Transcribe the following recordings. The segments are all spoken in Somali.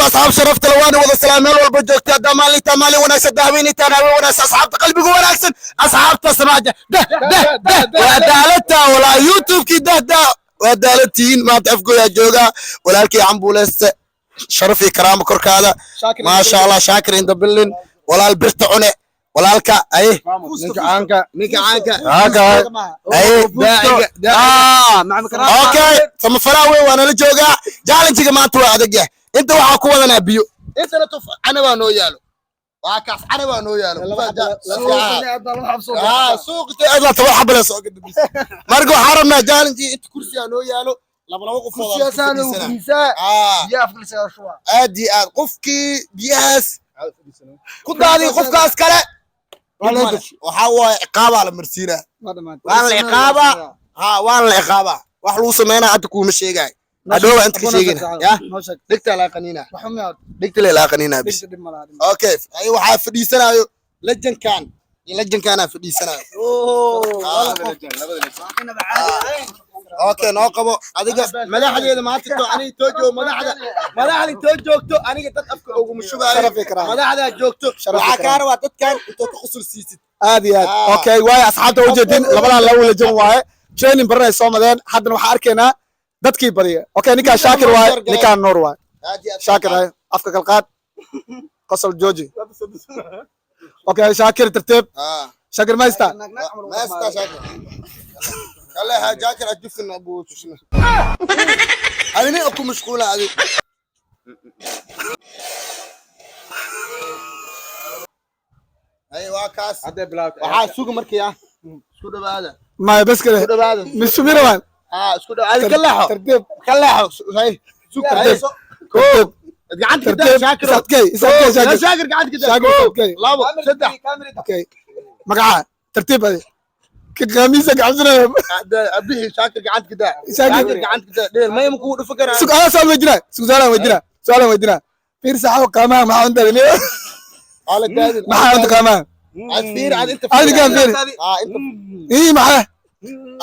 Asxaab sharafta leh, waana wada salaam meel walba joogta. Haddaa maalinta maalin wanaagsan, dahweynaytaan habeen wanaagsan. Asxaabta qalbigu wanaagsan, asxaabta samaaja dah dah dah, waa daalata walaa YouTube-kii dah dah, waa daalatihiin. Maanta Afgooyaa joogaa, walaalkii Cambuuleyste, sharaf iyo karaamo korkaada, maasha Allah. Shaakir in the building, walaal birta cune, walaalka aye. Ninka caanka. Ninka caanka. Caanka. Aye, daaciga. Okay, samafalaa weyn waa nala joogaa. Challenge-ga maanta waa adag yahay. Inta waxaa ku wadanaa biyo, intana tuf canabaa noo yaalo, waa kaas, canabaa noo yaalo. Suuq adla 10 xaba la soo gada. Marka waxaa rabnaa challenge. Inta kursigaa noo yaalo, laba laba qofood aa ku fadhiisanaa. Aad iyo aad, qofkii biyahaas ku daadiy qofkaas kale waxaa waaye ciqaabaa la marsiinaa, waana la ciqaabaa. Ha, waana la ciqaabaa. Wax lagu sameynaa hadda kuuma sheegaayo, hadhoowa inta ka sheegina ya dhigtaa laga qaniinaa, dhigta le laga qaniinaa bis. Okay, ay waxaa fadhiisanaayo lejankan iyo lejankaanaa fadhiisanaayo. Okay, noo qabo adiga madaxdeeda maanta to aniga too joogo, madaxda, madaxda too joogto. Aniga dad afka uguma shubaayo. Sharaf iyo karaamo. Madaxdaa joogto. Sharaf iyo waxaa kaa karaamo. rabaa dadkan intoo ka qusul siisid. Aad iyo aad. Okay, waayo asxaabta ujeedin, labadan laba legend waaye, training baranay soo madeen. Haddana waxaan arkaynaa dadkii badiya. Okay, ninkaan Shaakir waaye, ninkaan Nuur waaye. Aad iyo aad. Shaakir, ay afka kalqaad, qosol jooji. Okay, Shaakir, tartiib. Shaakir maysta. Maasta Shaakir kale ha Shaakir ajufin abu tushna adini ku mashquula adi. Ay, waa kaas, waxaa suga markii ah isku dhawaada. Maya, bes kale. Isku dhawaada. Misumira waan. Isku dhawaada, ka leexo. Tartiib. Ka leexo, hay sug. Tartiib. Koo. Tartiib. Gacanta ka daa. Tartiib. Shaakir. Isadkey, isadkey. Shaakir. Shaakir, gacanta ka daa. Shaakir. Koo, Isadkey. labo, saddex. Okay, magaca, tartiib, adi ka qamiisa gacabsanaya. Abixi Shaakir, gacanta ka daa. Shaakir. Shaakir, gacanta ka daa, dheel maya ma kugu dhufa karaa. Sug, ana su'aal weydiinaa, sug, su'aalan weydiinaa, su'aalan weydiinaa. Fiir saxaw, qaamaha maxaa unta? Ala daadin. Maxaa unta qaamaha? Ad fiir, ad inta. Adi kan fiir. Inta. Ii maxaa?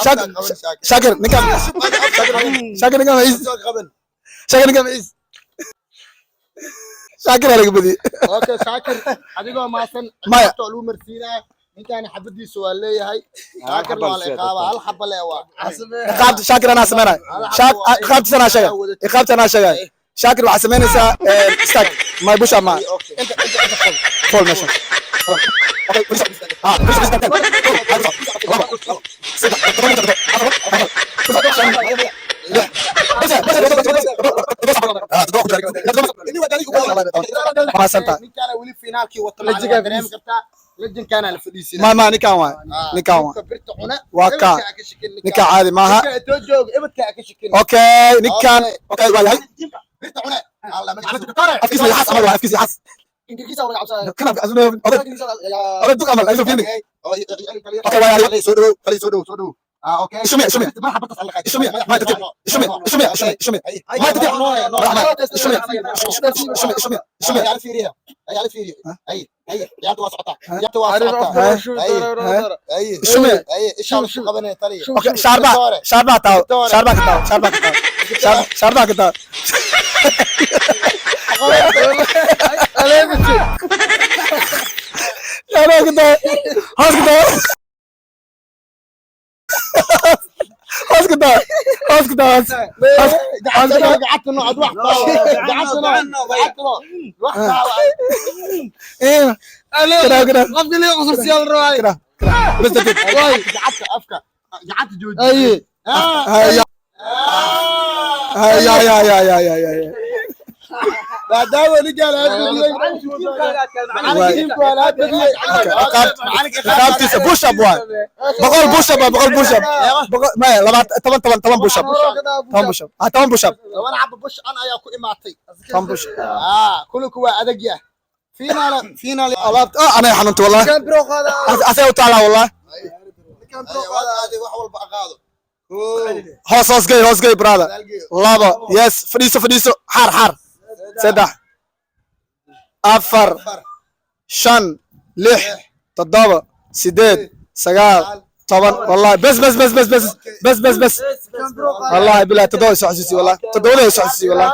Shaakir. Shaakir, ninkaan, Shaakir, ninkaan maciis. Qaban. Shaakir, ninkaan maciis. Shaakir aa laga badiyey. Okay, Shaakir, adigoo maasan. Maya. Ciqaabta lagu marsiinaa ninkaan xabadiisa waa leeyahay. Shaakir waa la ciqaaba, hal xaba le waa. Ciqaabta Shaakir anaa sameynaya. Ciqaabtiisa anaa sheegay, ciqaabta anaa sheegay. Shaakir, waxaa samaynaysaa istaag, my busha ma. Okay, inta, inta, inta fol. Fool meesha. Okay, Mahadsantahay. Ninkaana weli finaalkii wata macna, waa dareemi kartaa, lejankaana la fadhiisinaa. Ma ninkaan waay, ninkaan waay. Ninka birta cuna. Waa kaa. Ebedka ka shakin. Ninkaan caadi maaha. Ninka intoo jooga ebedka ka shakin. Okay, ninkaan, okay, waa yahay. Birta cune. Afkiisa yaxas camal waay, afkiisa yaxas kan afka oday, oday duq camal ayso fiirin. Okay, waa yahay. Soo dhawow, kali, soo dhawow, soo dhawow. Okay. Ishumi, ishumi. Ishumi, ma tartiib. Ishumi, ishumi, ishumi, ishumi. Ma tartiib. Ishumi, ishumi, ishumi, ishumi. Ayaala fiiriya, ayaala fiiriya. Ay, ay, ciyaarta waa socotaa, ciyaarta waa socotaa. Ay. Ishumi. Ay, ishaa la isku qabanaya, taliya. Okay, shaarba, shaarba taaw, shaarba ka taaw, shaarba ka taaw, shaarba ka taaw. Shaarba ka taaw, hoos ka taaw. Hoos ka taaw, hoos ka taaw, hoos. Gacanta noo, gacanta noo, ad wax taawo, gacanta noo, gacanta noo, wax taawo. Eh, kira, kira. Kira, kira. Bas tartiib. Gacanta afka, gacanta jooji. Haya. Haya, ya, ya, ya, ya, ya, ya. Maadaama ninkaan aad badiyey, macalinka waa aad badiyey. Ciqaabtiisa push up waay. 100 push up waay, 100 push up. 100, maya, 20, 10, 10, 10 push up. 10 push up. 10 push up. 10 xaba bush an ayaa ku imaatay. 10 push up. Kulku waa adag yah, finaal, finaal. Alaabta, anay xanuunta wallahi. Asay u taalaa wallahi. Wax walba aqaado. Hoos, hoos gey, hoos gey, brother. Labo, yes, fadhiiso, fadhiiso, xaar, xaar. Saddex, afar, shan, lix, toddoba, sideed, sagaal, 10, wallahi bes, bes, bes, bes, bes, bes, bes, bes. Wallahi bilahi, toddoba soo xasuusi, wallahi toddobada soo xasuusi, wallahi.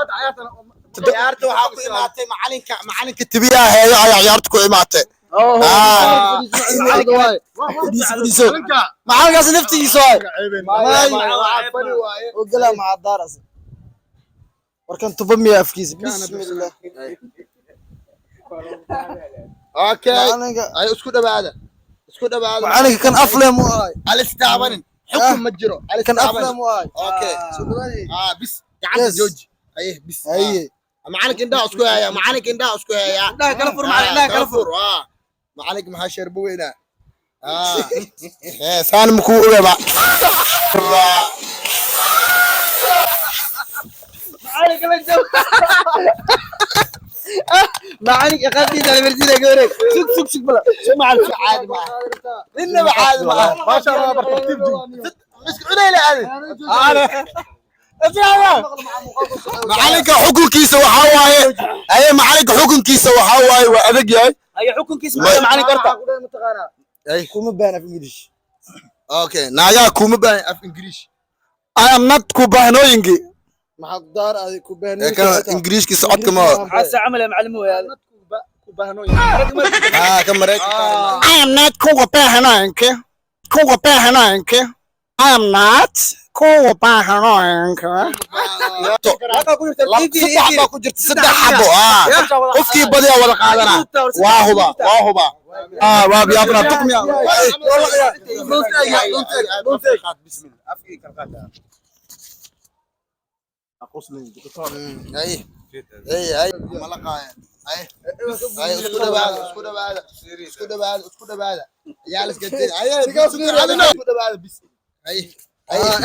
Ciyaarta waxaa ku imaatay macalinka, macalinka tibiyaa heeyo ayaa ciyaarta ku imaatay. Fadhiiso, fadhiiso. Macalinkaas naftigiisa waay. Ogolaa macadaaras. Warkan tuba miya afkiisa? Bismillah. Okay. Macalinka. Ay, isku dhawaada, isku dhawaada. Macalinka kan afle mu ahay. Alistaabanin, xukun ma jiro. Kan afle Alistaabanin. mu ahay. Okay. Soo dhawaadey. Ah, bis gacanta. Yes. Jooji. Aye, bis. Haye. Macalinka indhaha isku haya, macalinka indhaha isku haya. Indhaha kala fur, macalin, indhaha kala fur. Ah, macalinka maxaa sheerbo weynaa? Ah, eh, saan makuu ogaba. Macalinka la joog. Macalinka iqaabtiisa la marsiinaya, gabareeg. Sug, sug, sug, bala. Sug, macalin. Caadi maaha, innaba caadi maaha. Maasha Allah, bartartiib jig. Isku cunayla aadi. Macalinka xukunkiisa waxaa waaye, aye, macalinka xukunkiisa waxaa waaye waa adag yahay. Ayo, xukunkiisa maxaa, macalinka horta? Ay. Kuma baan af English. Okay, naagaha kuma baahan af Ingiriish. I am not ku baahnooyinki. Maxaa daar ay ku Ee, kan Ingiriishkiisa codka ma Maxaa camal macalin weeyaa? Ah, kan Mareykanka. I am not kuwa baahnooyinki. Kuwa baahnooyinki. I am not kuwa baahnooyinki. Saddex baa ku jirta, saddex xabo. Ah, qofkii badiyaa wada qaadana. Waa huba, waa huba. Ah, waa biyaabna tuqmiya. Ay ay ay, malaqaaya. Ay ay, isku dhawaada, isku dhawaada, isku dhawaada, isku dhawaada. Yaa la iska jiri. Ay, isku dhawaada, bis. Ay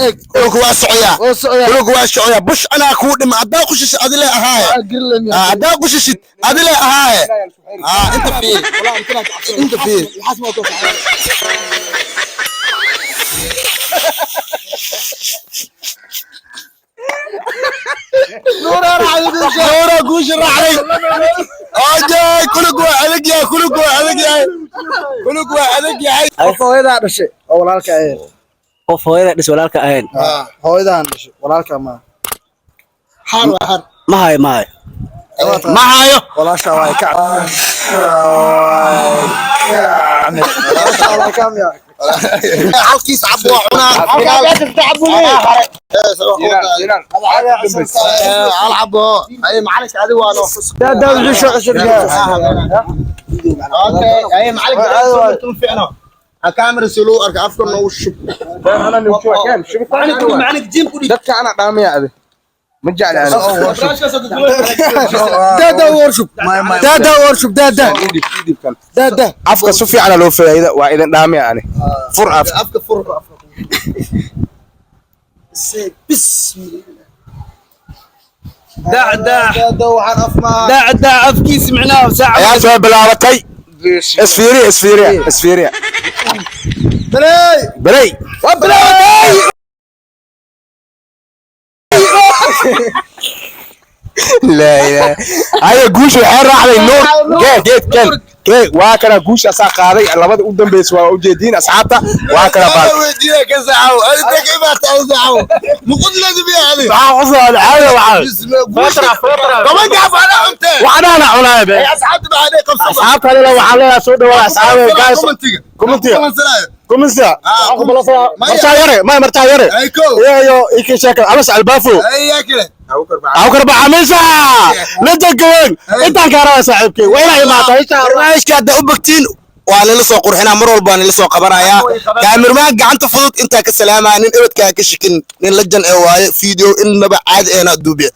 ay, kulku waa socoyaa, kulku waa socoyaa. Bush anaa kuu dhima haddaa qushishid adile ahaaye. Ah, haddaa qushishid adile ahaaye. Ah, inta fiir, inta fiir. Nuura guusha raacday. Ajay, kulug waa adag yahay, kulug waa adag yahay, kulug waa adag yahay. Qof hooyadaa dhashay oo walaalka ahayn. Qof hooyada dhis walaalka ahayn. Hooyadaan dhashay walaalka ma. Xaar waa xaar. Ma hayo, ma hayo. Ma hayo. Walaasha waa ka. Walaasha waa ka miya. Halkiis cab waa cunaa. Hal cabo. Ay, macalinka adiga waa noo. Daa wuxuu soo ceshan. Okay, ay, macalinka tun fiicno. Ha kaamera si loo arko, afka noogu shub. Macalinka jim ku dhig. Dadka ana dhaamaya ade ma jecla ana. Daa warshub. Daa warshub daa daa. Daa daa. Afka si fiican loo faa'iida, waa idin dhaamaya ani. Fur af. Afka fur. Bismillah. Daac daac. Daa waxaan afmaa. Daac daac afkiisa micnaha saaca. Ayaa soo bilaabatay. Isfiiri, isfiiri, isfiiri. Balay. Balay waa bilaabatay. Laa ilaaha. Haya, guusha waxay raacday Nuur. Gee geed ken gee, waa kana guusha asaa qaaday. Labada u dambaysa waa ujeediin asxaabta, waa kana baal. Weydiiya ka saxaw. Adiga ka imaata saxaw. Muqud lazim ya adi. Maxaa qosol caadi waxaa. Toban gaaf ana cuntee. Waxaana cunaaya be. Ay, asxaabta baa hadhay qabsada. Asxaabta anila waxaa leeyahay soo dhawaada asxaabe, guys. Commentiga. Commentiga. Commentiga. Kumisa. Ah, Martaa yare, may martaa yare. Ay ko. Iyo ikii sheeka alas albaafo. Ay yaa kale. Awkar baxamisa la degan intaan kaarada saaxiibkay waa inaa imaataa insha Allah. Barnaamijka haddaa u bogtiin waa nila soo qurxinaa, mar walba waa nila soo qabanayaa. Kaamirmaan gacanta fudud intaa ka salaamaa, nin ebadkaa ka shikin, nin lajan ee waaye, video innaba caadi eena duubiya.